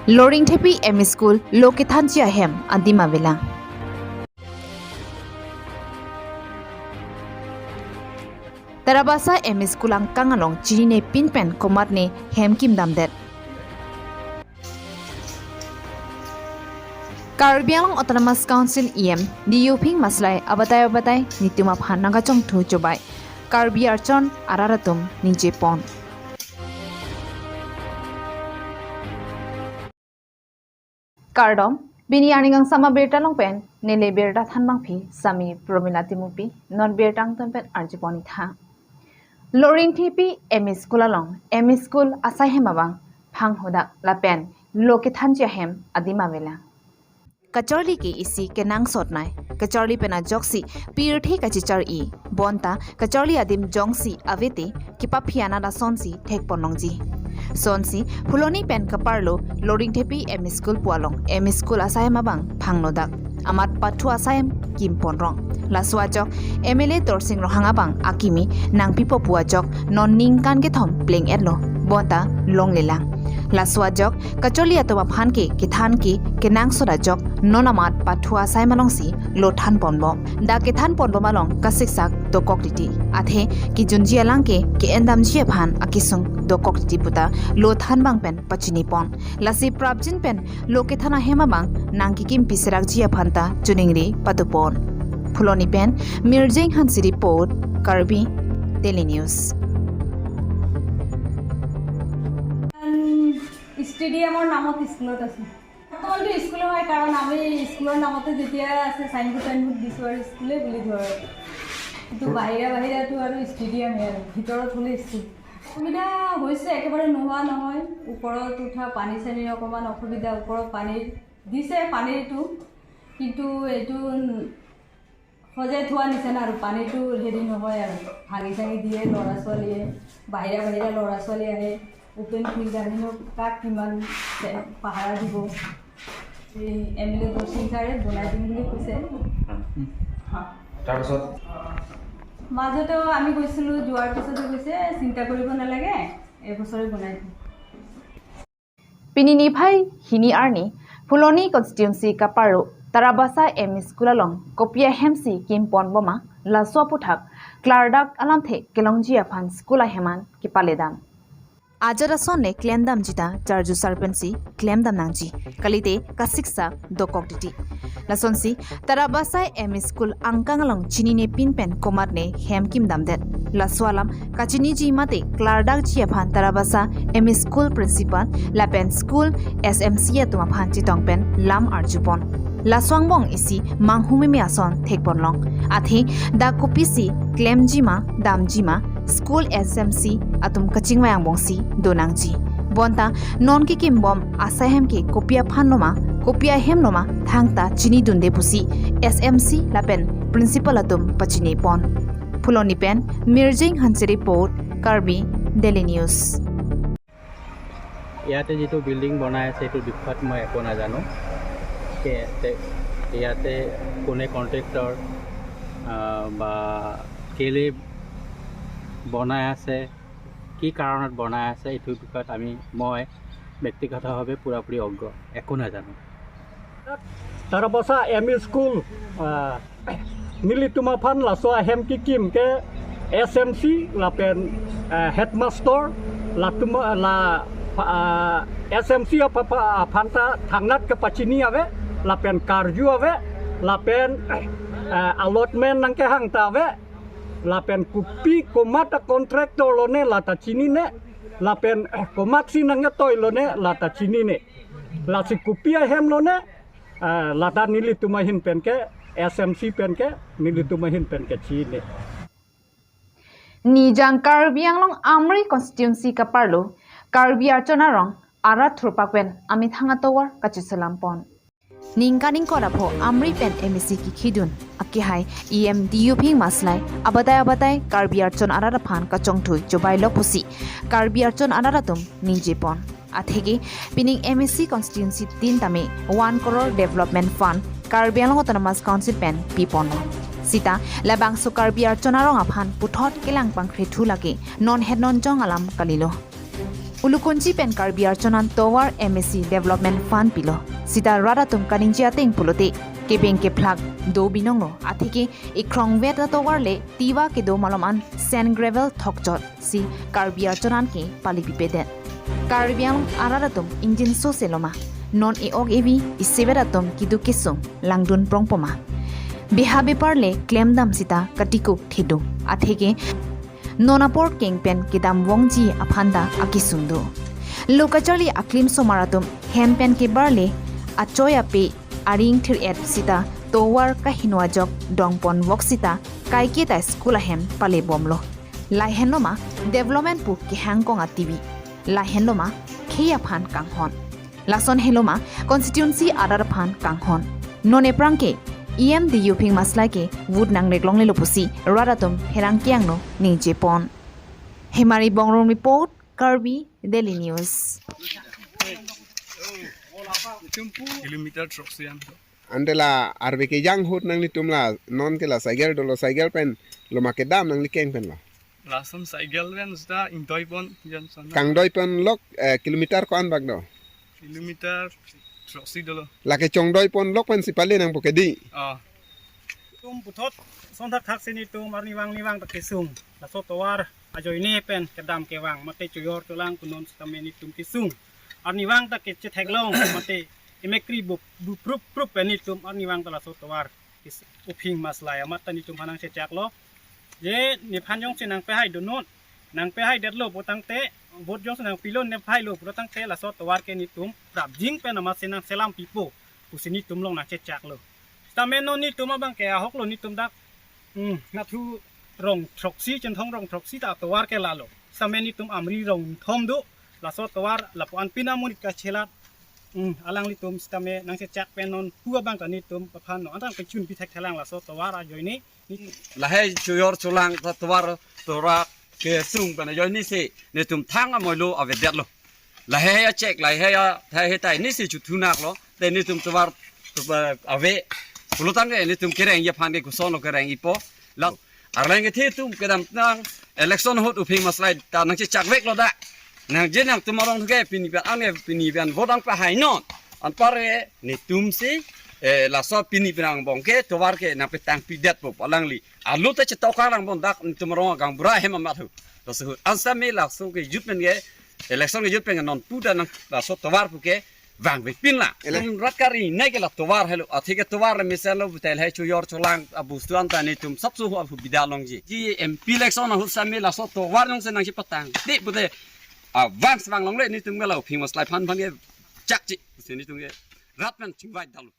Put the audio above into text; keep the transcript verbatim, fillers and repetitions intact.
Loringthepi M E School lo kethanji ahem adim avelang. Tarabasa M E School angkang along chinine pin pen komatne hem kim damdet. Karbi Anglong Autonomous Council E M D U Phing Maslai abatai abatai nitum aphan nangkachongthu chobai Karbi Archon arat atum ningje pon. Kardom, pini arni kangsam abirta along pen neli birta thanbangpi Sami Promila Timupi, non birta angton pen arjupon-ik tha. Loringthepi M E School along M E School asai hem abang phangnodak lapen lo kethanji ahem adim avelang. Kacharli ke isi kenangsot nai. Kacharli pen ajoksi pirthe kachechar-i. Bonta kacharli adim jongsi avete kepaphi anat asonsi thekpon longji. Sonsi Phuloni pen kaparlo Loringthepi M E School pu along M E School asai hem abang phangnodak. Amat pathu asai hem kim pon rong. Laso ajok M L A Dorsing Ronghang abang akimi nangpipo pu ajok non ningkan kethom pleng-etlo. Bonta longlelang. Laso ajok kacharli atum aphan ke kethan ke kenangsot ajok non amat pathu asai hem alongsi lo thanpon bom. Dak kethanpon bom along kasiksak dokok titi. Athe kejunji alang ke ke-endamji aphan akesung dokok titi puta lo thanbang pen pachini pon. Lasi prapjin pen lo kethan ahem abang nangkekimpi serakji aphan ta choningri pado pon. Phuloni pen Mirjeng Hanse report, Karbi Daily News. ষ্টেডিয়ামৰ নামত স্কুলত আছে। বৰ্তমানতো স্কুলে হয়, কাৰণ আমি স্কুলৰ নামতে যেতিয়া আছে, চাইনবোৰ্ড টাইনবোৰ্ড দিছোঁ আৰু স্কুলে বুলি ধৰ। কিন্তু বাহিৰা বাহিৰাটো আৰু ষ্টেডিয়ামে আৰু, ভিতৰত হ'লে স্কুল। অসুবিধা হৈছে, একেবাৰে নোহোৱা নহয়। ওপৰত উঠা পানী চানীৰ অকণমান অসুবিধা, ওপৰত পানী দিছে, পানীটো, কিন্তু এইটো সজাই থোৱা নিচিনা আৰু, পানীটো হেৰি নহয় আৰু, ভাঙি চাঙি দিয়ে ল'ৰা ছোৱালীয়ে, বাহিৰা বাহিৰা ল'ৰা ছোৱালী আহে, অপেন ফিল্ড আহেনো কাক কিমান চে-, পাহাৰা দিব। এই এম এল এ দৰ্শন ছাৰে বনাই দিম বুলি কৈছে। তাৰপিছত? মাজতে আমি গৈছিলোঁ, যোৱাৰ পিছতে কৈছে, "চিন্তা কৰিব নালাগে, এবছৰে বনাই দিম।" Pini niphai hini arni Phuloni constituency kaparlo Tarabasa M E School along kopi ahemsi kim pon bom ma, laso aputhak klardak alamthe kelongji aphan school ahem an kepaledam. Ajat ason le klemdamji ta charju sarpensi klemdam nangji. Kalite kasiksak dokok titi. Lasonsi Tarabasa M E School angkang along chinine pin pen komatne hem kim damdet. Laso alam kachiniji mate klardakji aphan Tarabasa M E School principal lapen school S M C atum aphan chetong pen lam arjupon. Laso angbong isi manghumeme ason thekpon long. Athe dak kopisi klemji ma, damji ma, school S M C atum kachingvai angbongsi do nangji. Bonta non kekim bom asai hem ke kopi aphan lo ma, kopi ahem lo ma, thangta chinidunde pusi S M C lapen principal atum pachini pon. Phuloni pen Mirjeng Hanse report, Karbi Daily News. ইয়াতে যিটো বিল্ডিং বনাই আছে, এইটো বিষয়ত মই একো নাজানো। কে-, তে-, ইয়াতে কোনে কণ্ট্ৰেক্টৰ, আহ, বা কেলে বনাই আছে, কি কাৰণত বনাই আছে, এইটো বিষয়ত আমি, মই ব্যক্তিগতভাৱে পূৰাপূৰি অজ্ঞ, একো নাজানো। Tarabasa M E School, ah, nelitum aphan laso ahem kekim ke S M C lapen, eh, headmaster latum, la, ah, S M C apa-, apa-, aphan ta thangnat kepachini ave, lapen karju ave, lapen, eh, allotment nangkehang ta ave, lapen kopi komat a contractor lone lata chinine, lapen, eh, komatsi nangketoi lone lata chinine. Lasi kopi ahem lone, eh, lata nelitum ahin pen ke, S M C pen ke, nelitum ahin pen ke chini. Nijang Karbi Anglong Amri constituency kaparlo Karbi Archon arong arat thurpak pen amethang atovar kachiselam pon. Ningkan ingkoi ra pho Amri pen M A C kekhidun akehai E M D U Phing Maslai abatai abatai Karbi Archon arat aphan kachongthui chobai lok pusi Karbi Archon arat atum ningje pon. Atheke pining M A C constituency tin tame one crore development fund Karbi Anglong Autonomous Council pen piponlo. Sita labangso Karbi Archon arong aphan puthot kelang pangkrethu lake non het non jong alam kalilo. Ulukunchi pen Karbi Archonan tovar M A C Development Fund pilo. Sita rat atum kaningje ateng pulote kebeng kephlak do binonglo. Atheke ikrongvet atovar le tiwa kedo malom an sand gravel thokchot si Karbi Archonan ke palipipedet. Karbi Anglong arat atum ingjinso seloma. Non e-ok evi isevet atum keduk kesung langdun prongpoma. Beha bepar le klemdam sita katikuk thedung. Atheke non apor keng pen kedam vongji aphanta akesung do. Lo kacharli aklim somar atum hem pen kebar le achoi ape aring thir-et sita tovar kaheno ajok dongpon vok sita kaiketa school ahem palebomlo. Lahenloma development pu kehangkong ativi. Lahenloma khei aphan kanghon. Lason heloma constituency arat aphan kanghon. Non eprang ke E M Diyuphing Maslai ke vote nangreklonglelo pusi rat atum pherangke angno ningjepon. Hemari Bongrung report, Karbi Daily News. Kilometer throksi an. Ante la arve kejang ahut nanglitum la non ke la cycle dolo, cycle pen loma kedam nangli keng pen lo. Lason cycle pen sita ingdoipon Johnson. Kangdoipon lok, eh, kilometer ko-an bak do? Kilometer throksi dolo. Lake chongdoipon lok pen si pale nangpo kedi. Ah. Tum puthot son thakthak si netum arnivang nivang ta kesung. Laso tovar ajoine pen kedam kevang mate chojor cholang kunon sitame netum kesung. Arnivang ta kechetheklong mate emekri bup, bup prup prup pen netum arnivang ta laso tovar. Kis-, Uphing Maslai amat ta netum aphan nangchechaklo. Je nephan jongsi nangpehai dunnon, nangpehaidetlo putangte, vote jongsi nangpilo nephailo putangte, laso tovar ke netum prapjin pen amatsi nangselam pipo pusi netum along nangchechaklo. Sitame non netum abang ke ahoklo netum dak, hmm, nathu rong throksi, Chinthong rong throksi ta tovar ke lalo. Sitame netum Amri rong thom do, laso tovar lapu-an pina monit kachelat. Hmm, alanglitum sitame nangchechak pen non pu abang ta netum aphan non antang kechun pithek thelang laso tovar ajoine. Lahei chojor cholang ta tovar, tovar kesung pen ajoine si netum thang amoilo avedetlo. Lahei achek, lahei a, lahei tai nisi chuthunak lo. Te netum tovar, tovar ave. Pulotangte netum kerengji aphan ke koson lo kerengjipo. La arleng kethe atum kedamtang election ahut Uphing Maslai ta nangchechakveklo da. Nangje nangtum arong ke pini pen ange pini pen vote nangpehainon. Anparke netum si, eh, laso pini pen angbong ke tovar ke nangpetangpidetpo pu alangli. Alu ta chetok karang bon dak netum arong agang bura hem amat hu. Laso ahut. Ansa me laso kejut pen ke, election kejut pen ke non pu ta nang laso tovar pu ke vangvepin la. Ele- Tum rat karinei ke la tovar helo. Atheke tovar le mesen lo putai lahei chojor cholang abostu anta netum sapso hu aphu bida longji. Ji M P election ahut sitame laso tovar jongsi nangchepatang. Di pute avang svang longle netum ke la Uphing Maslai aphan aphan ke chakji. Si netum ke rat pen chingvai dalo.